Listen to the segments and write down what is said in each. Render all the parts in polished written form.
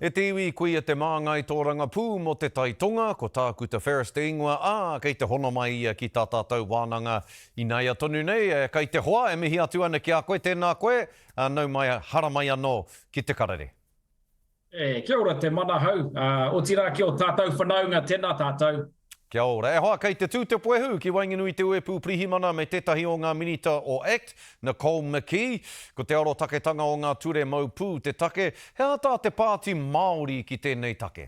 E te iwi, koia te māngai tōrangapū mō Te Tai Tonga, ko Tākuta Ferris te ingoa, ā, kei te hono mai ia ki tā tātou wānanga ināia tonu nei. E, kai te hoa, e mihi atu ana ki a koe, tēnā koe, ā, nau mai, haramai anō ki te karere. E, kia ora te manahau, ā, otirā ki ō tātou whanaunga, tēnā tātou. Kia ora. E hoa, kei te tū te puehu ki waenganui i te Uepū Pirihimana me tētahi o ngā Minita o act, Nicole McKee. Ko te arotaketanga o ngā ture mau pū te take. He aha tā te Pāti Māori ki tēnei take?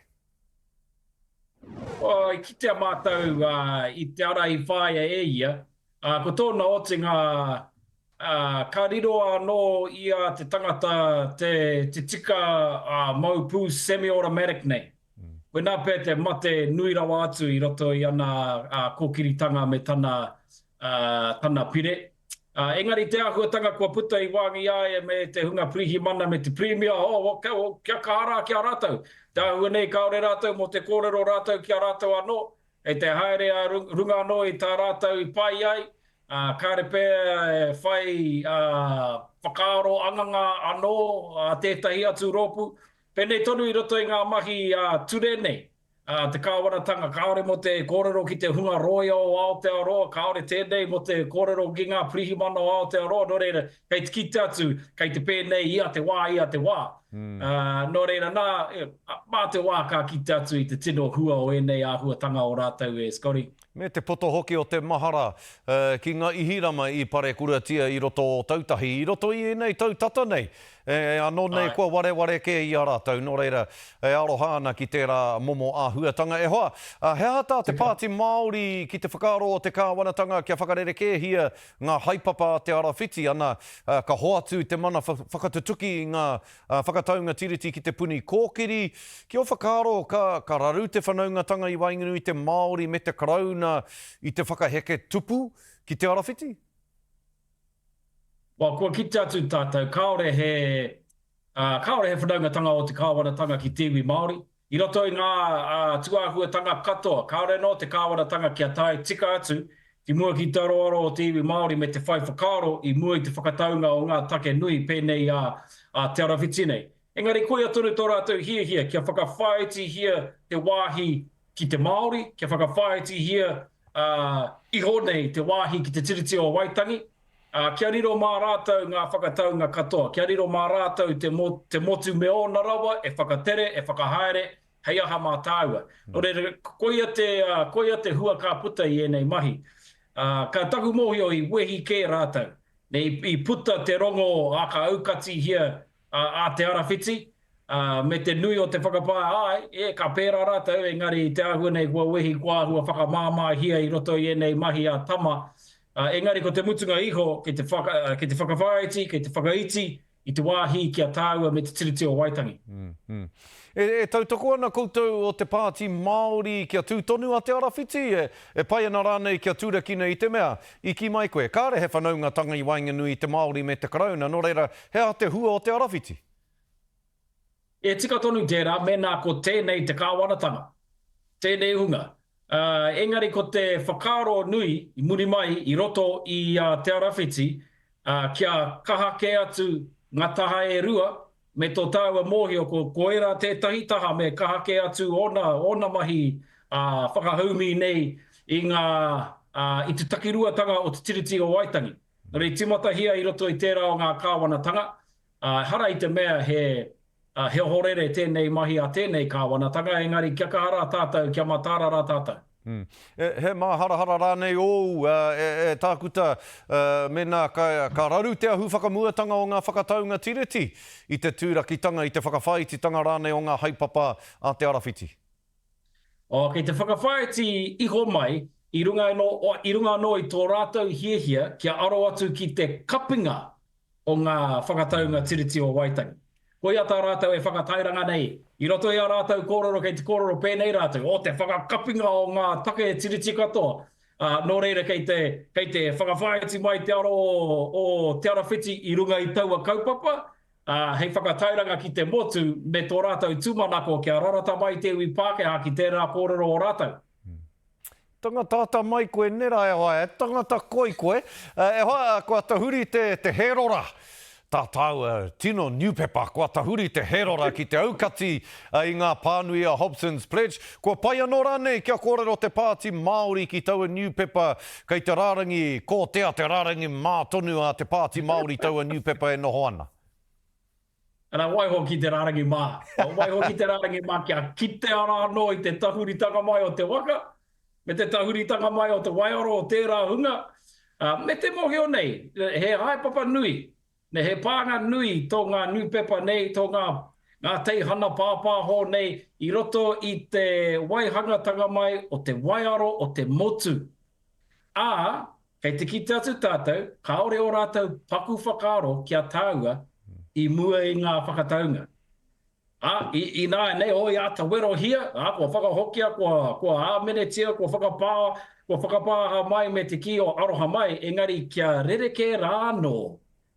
Oh, i kitea mātou i te ara i whāia e ia, ko tōna otinga Ā, ka riro anō i a te tangata te tika mau pū semi-automatic nei. Koinā pea te mate nui rawa atu i roto i ana kōkiritanga me tana, tana pire. Engari te āhuatanga kua puta i waenga i a ia me te hunga pirihimana me te pirimia, oh, kia kaha rā ki a rātou. Te āhua nei kāore rātou mō te kōrero rātou ki a rātou anō, kei te haere a runga anō i tā rātou i pai ai, Ā, kāore pea e whai whakaaro anganga anō a tētahi atu rōpū. Pēnei tonu i roto i ngā mahi ā-ture nei a te kāwanatanga, kāore mō te kōrero ki te hunga rōia o Aotearoa, kāore tēnei mō te kōrero ki ngā pirihimana o Aotearoa, nō reira, kei te kite atu, kei te pēnei ia te wā, ia te wā. Ā, nō reira nā, mā te wā ka kite atu i te tino hua o ēnei āhuatanga o rātou e Scotty. Me te poto hoki o te mahara ki nga Ihirama i parekuratia i roto o Tautahi i roto i enei tau tata nei, e ano nei kua wareware ke i a ratou, no reira, e aroha ana ki tera momo ahuatanga. E hoa, he aha ta te Pāti Māori ki te whakaaro o te Kāwanatanga kia whakarerekēhia nga haepapa a Te Arawhiti, ana, ka hoatu te mana whakatutuki i nga Whakataunga Tiriti ki Te Puni Kōkiri, ki ō whakaaro ka, ka raru te whanaungatanga i waenganui i te Māori me te Karauna i te whakaheke tupu ki Te Arawhiti? Well, kua kite atu tātou, kāore he, kāore he whanaungatanga o te kāwanatanga ki te iwi Māori. I roto i ngā tūāhuatanga katoa, kāore anō te kāwanatanga kia tae tika atu ki mua ki te aroaro o te iwi Māori me te whai whakaaro i mua i te whakataunga o ngā take nui pēnei a Te Arawhiti nei. Engari koia tonu tō rātou hiahia kia whakawhāitihia te wāhi ki te Māori, kia whakawhāitihia iho nei te wāhi ki te Tiriti o Waitangi, Ā, kia riro mā rātou ngā whakataunga katoa, kia riro mā rātou te, te motu me ōna rawa e whakatere, e whakahaere, hei aha mā tāua. Nō reira, koia te, koia te hua ka puta i ēnei mahi. Ā, ka taku mōhio i wehi kē rātou. Nē, i, i puta te rongo, ā, ka aukatihia a Te Arawhiti, ā, me te nui o te whakapae, āe, e, ka pērā rātou, engari i te āhua nei kua wehi, kua āhua whakamāmāhia i roto i ēnei mahi a Tama, ā, engari ko te mutunga iho, kei te whaka, kei te whakawhāiti, kei te whakaiti i te wāhi ki a tāua me te Tiriti o Waitangi. Mm, mm. E, e tautoko ana koutou o te Pāti Māori kia tū tonu a Te Arawhiti? E, e pai ana rānei kia turakina i te mea, i kī mai koe, kāre he whanaungatanga i waenganui i te Māori me te Karauna, nō reira, he aha te hua o Te Arawhiti? E tika tonu tērā mēnā ko tēnei te kāwanatanga, tēnei hunga. Ā, engari ko te whakaaro nui i muri mai i roto i a Te Arawhiti, ā, kia kaha kē atu ngā taha e rua, me tō tāua mōhio ko koirā tētahi taha me kaha kē atu ōna, ōna mahi, ā, whakahaumī nei i ngā, ā, i te takiruatanga o te Tiriti o Waitangi. Nō reira, i tīmatahia i roto i tērā o ngā kāwanatanga, ā, ehara i te mea he, ā, he ohorere tēnei mahi a tēnei kāwanatanga, engari kia kaha rā tātou, kia mataara rā tātou. He māharahara rānei ōu, e Tākuta, mēnā ka raru te ahu whakamuatanga o ngā whakataunga Tiriti i te tūrakitanga, i te whakawhāititanga rānei o ngā haepapa a Te Arawhiti? Oh, kei te whakawhāiti iho mai i runga anō, i runga anō i tō rātou hiahia kia aro atu ki te kapinga o ngā whakataunga Tiriti o Waitangi. Koia tā rātou e whakatairanga nei. I roto i ā rātou kōrero kei te kōrero pēnei rātou, o te whakakapinga o ngā take Tiriti katoa. Ā, nō reira kei te, kei te whakawhāiti mai te aro o, o Te Arawhiti i runga i taua kaupapa, ā, hei whakatairanga ki te motu me tō rātou tūmanako kia rarata mai te iwi Pākehā ki tērā kōrero o rātou. Tangata mai koe nera e hoa, e tangata koi koe. E hoa, kua tahuri te, te hērora. Tā tāua tino niupepa kua tahuri te Herora ki te aukati i ngā pānui a Hobson's Pledge. Kua pai anō rānei kia kōrero te Pāti Māori ki taua niupepa kei te rārangi kōtea, te rārangi mā tonu a te Pāti Māori taua niupepa e noho ana? Ana, waiho ki te rārangi mā. Waiho ki te rārangi mā kia kitea rā anō i te tahuritanga mai o te waka, me te tahuritanga mai o te waiaro o tērā hunga, ā, me te mōhio nei, he haepapa nui, me he pānga nui tō ngā nūpepa nei, tō ngā, ngā teihana pāpāho nei i roto i te waihangatanga mai o te waiaro o te motu. Ā, kei te kite atu tātou, kāore ō rātou paku whakaaro ki a tāua i mua i ngā whakataunga. Ā, i, ināianei, oi, āta werohia, ā, kua whakahokia, kua, kua āmenetia, kua whakapā, kua whakapāha mai me te kī o aroha mai, engari kia rerekē rā anō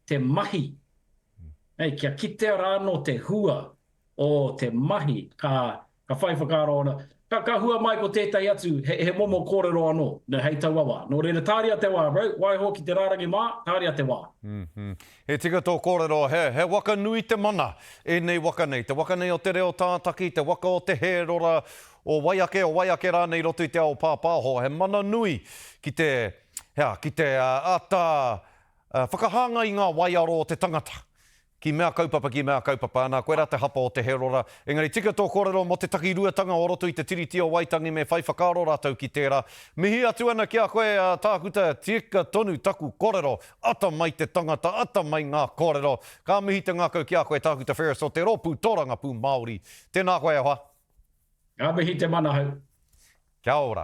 te mahi, hei, kia kitea rā anō te hua o te mahi, ka, ka whai whakaaro ana, ka, ka hua mai ko tētahi atu, he, he momo kōrero anō, nē, hei taua wā. Nō reira, tāria te wā, bro, waiho ki te rārangi mā, tāria te wā. Mm-hmm. He tika tō kōrero, he, he waka nui te mana, ēnei waka nei, te waka nei o te reo tātaki, te waka o te hērora, o wai ake, o wai ake rānei i roto i te ao pāpāho, he mana nui ki te, hea, ki te āta whakahāngai i ngā waiaro o te tangata. Ki mea kaupapa, ki mea kaupapa, ana, koirā te hapa o te hērora. Engari tika tō kōrero mō te takiruatanga o roto i te Tiriti o Waitangi me whai whakaaro rātou ki tērā. Mihi atu ana ki a koe, a Tākuta, tika tonu taku kōrero, ata mai te tangata, ata mai ngā kōrero. Ka mihi te ngākau ki a koe, Tākuta Ferris o te Rōpū Tōrangapū Māori. Tēnā koe e hoa. Ka mihi te manahau. Kia ora.